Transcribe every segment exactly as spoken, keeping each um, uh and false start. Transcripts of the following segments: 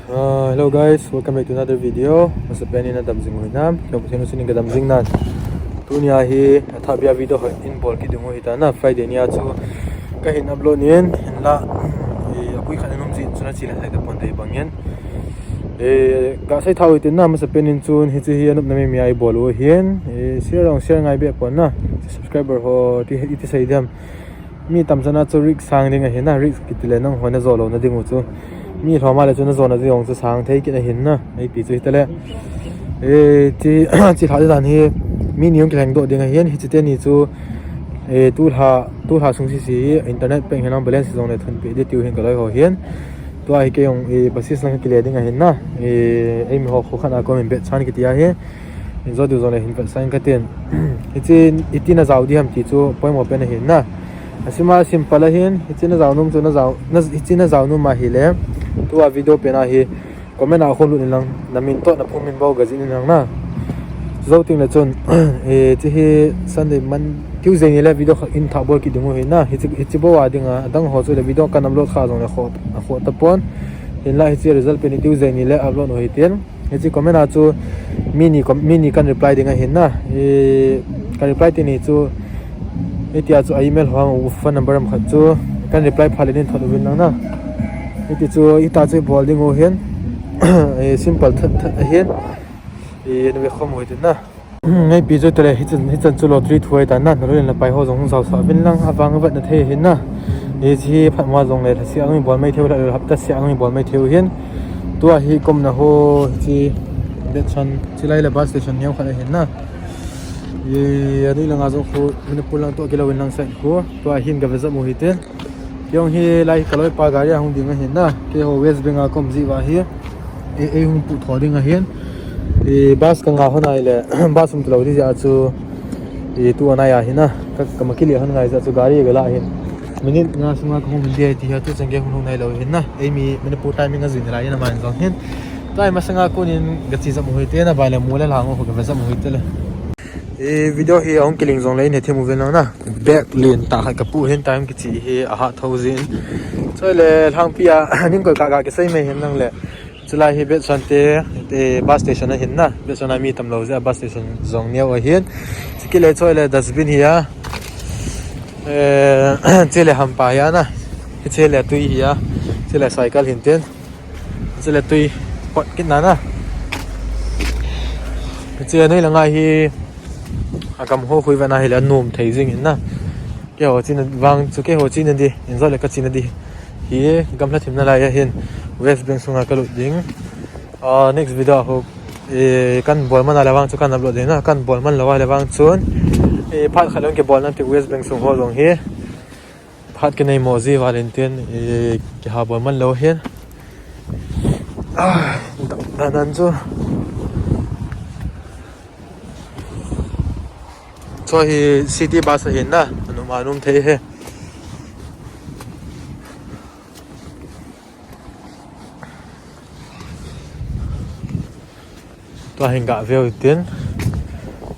Uh, hello guys, welcome back to another video. Masapen in nadam jing u hinam? Kei Pathen in kadam jing nan. Tunia hi athah bia video ho in bol kit ding u hitan na, Friday nia chu kahin upload in, hinla, eh, apui khat in um jin chun achi le thei tapon dei bangin. Eh, gasei thau hitin na, masapen in chun hiche hi anopna mei mei a ibol u ahin. Eh, share jong share ngai be pon na. Subscriber ho ti, iti sei diam. Mi tamchan a chu risk sang ding ahin na, risk kiti le nangho najo louna ding u chu. Mi lhom a le chu najona ding jong chu sang thei kit ahin na. Ipi chu hitale. Eh, chi, chi lha dan hi mi ni jong kilheng doh ding ahin, hiche teni chu, eh, tulha, tulha sung sese internet pack hinam balance jong le thunpeh ding tiu hin kaloi ho hin. Tua hi kei jong, eh, basis lang kile ding ahin na. Eh, eimi ho kho khat a kom in Betchan kiti ahi. Injo diu jong le hin vetsah in katin. Hiche iti najao ding ham ti chu poimo pen ahin na. Asima simple ahin, hiche najao nom chu najao, na, hiche najao nom ahile. Tua video pen a hi comment a khun lut in lang, namin toh naphung min bou gajih in lang na. Jou teng le chun, eh, hiche hi Sunday, Mon-, Tuesday ni le video khat in thah bol kit ding u ahin na. Hiche, hiche bou a dinga, adang ho chu le video kan upload kha jong le kho, akho tapon. Hinla hiche result pen hi Tuesday ni le upload u hitin. Hiche comment a chu mi ni com-, mi ni kan reply ding ahin na. Eh, kan reply teni chu, hitia chu a email ho, phone number ham khat chu kan reply phat le nin thot uvin lang na. Hiti chu, hita chu ibol ding u ahin. Eh, simple that, that ahin. Eh, nuve khom u hitin na. Ngaipi chu tele, hichan, hichan chu lottery thu ahitan na, naloi le napai ho jong hung jaosah uvin lang, avang avetna thei ahin na. Hiche hi phatma jong le, lhaseh a jong ibol mai thei u, hapta seh a jong ibol mai thei u ahin. Tua hi komna ho, hiche Betchan, chulai le bus station neo khat ahin na. Eh, anoi langa jong khu, Manipur lang toh kilou in lang side khu, tua hin kave jam u hitin. Kei jong hilai kaloipa gari a hung ding ahin na. Keiho West Bengal a kaum jeh uva hi. Ei, ei hung puh tho ding ahin. Eh, bus kanga hon ahile, bus um talou ding jeh a chu. Eh, tu anai ahin na. Ka, kama kile hon ngai jeh a chu gari kalah ahin. Minute nga sunga kahung hin ding ahi ti hi a tu chan kei hung lhung nailou ahin na. Eimi Manipur timing a jui nalai in aman jong hin. Tua hi masanga konin kache jam u hite na, bai le mu le lang u kave jam u hite le. Eh, video hi ahung kiling jong le in hethem uvin lang na. Bag lentah khat kapu hin time kichi hi ahat tho jin. Chule lhangpi a, ning kol kaka kisei mai hin lang le. Chulai hi Betchan te, eh, bus station ahin na. Betchan a mi tamlou jeh a bus station jong neo ahin. Chukit le chule dustbin hi a. Eh, chule hampa hi a na. Chule tui hi a. Chule cycle hin tin. Chule tui pot kit na na. Chule noi langa hi agam ho khu ivet na hile anom thei jing in na. Keiho chena vang chu keiho chena di, injo le kachena di. Hi gamla thim nalai ahin West Bank sunga kalut ding. Ah, next video a khu, eh, kan bol man a le vang chu kan upload ding na, kan bol man lou a le vang chun. Eh, phat khat lung kibol nan ti West Bank sung ho jong hi. Phat kinei mo ji val in tin, eh, kiha bol man lou hin. Ah, dan dan chu. Chu hi city bus ahin na, anom anom thei hi. Tua hin gah veu tin.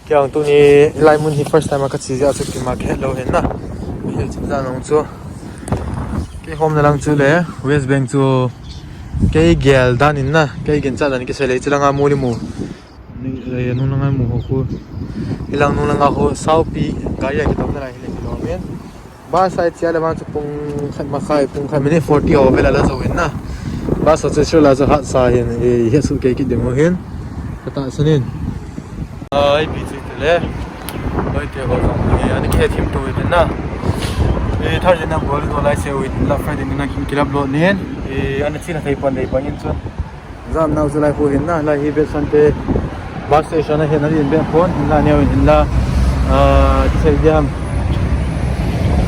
Kei ang tuni lai mun hi first time a kache jeh a chu kima kahet lou hin na. Hil chim dan ong chu. Kei hom na lang chu le West Bank chu kei gel dan in na, kei ginchat dan kisei le chu langa mu le mu. Ni, eh, nung langa mu ho khu. Hilang nung langa ho saupi gari a kitom na lai hile kilom in. Bus a chia le vang chu pung khat makhai, pung khat minute forty ho vel a la jou in na. Bus a chu sir la chu hat sa hin, eh, het su kei kit ding u hin. Ka tahsan in. Ai, pi chu le. Loi te ho jong, eh, ani khe thim tu in na. Eh, thar jin na bol do lai se u in la Friday ni na kin kilap lo nin. Eh, ani chi na thei pon dei pon in chun. Jam nau chu lai khu hin na, lai hi Betchan te bus station a hin a rin be pon, hin la neo in hin la, ah, kisei diam.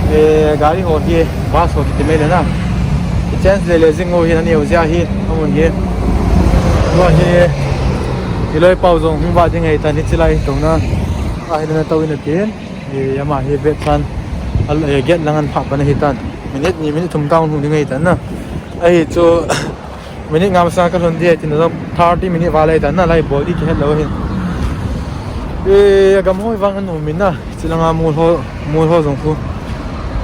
Eh, gari ho hi, bus ho kiti mai le na. Ki change le le jing u hin a neo jeh hi, amun hi. Tua hi, i loi pau jong hung va ding ahi tan hiche lai tou na. A hin na tou in a tin, eh, ama hi Betchan, al, eh, gate lang an pha pan ahi tan. Minute ni, minute thum tang hung ding ahi tan na. Ahi chu, Minute nga masanga kalhun ding tin jong thirty minute val ahi tan na lai bol ding kihet lou hin. E, agam hoi vang anom in na. Chulanga mol ho, mol ho jong khu.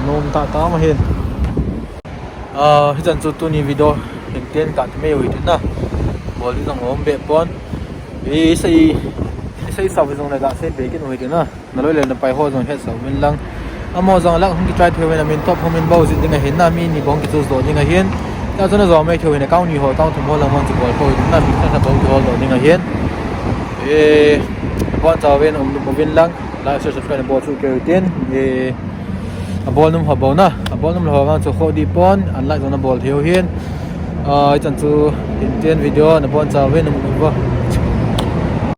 Nom tah tah ma hin. Ah, hichan chu tuni video hin tin ka ti mai u hitin na. Bol ding jong um be pon. Isei, isei sa jong le gasei be kit u hitin na. Naloi le napai ho jong hetsah uvin lang. Amaho jong lah hung kitry thei uvin, amin top hung min bol jing ding ahin na, mi ni bou hung kichoose doh ding ahin. Tia chu najou mai thei uvin, account ni ho, account thum ho lang hung chu bol thei uvin na, mi khat khat bou hung kihol doh ding ahin. Eh, nabonchauvin um, um uvin lang. Like, share, subscribe nabol chu keu hitin. Eh, abol nom ho bou na, abol nom lou ho vang chu khoh dih pon, unlike jong nabol thei u hin. Ah, hichan chu, tin tin video nabonchauvin um uvin.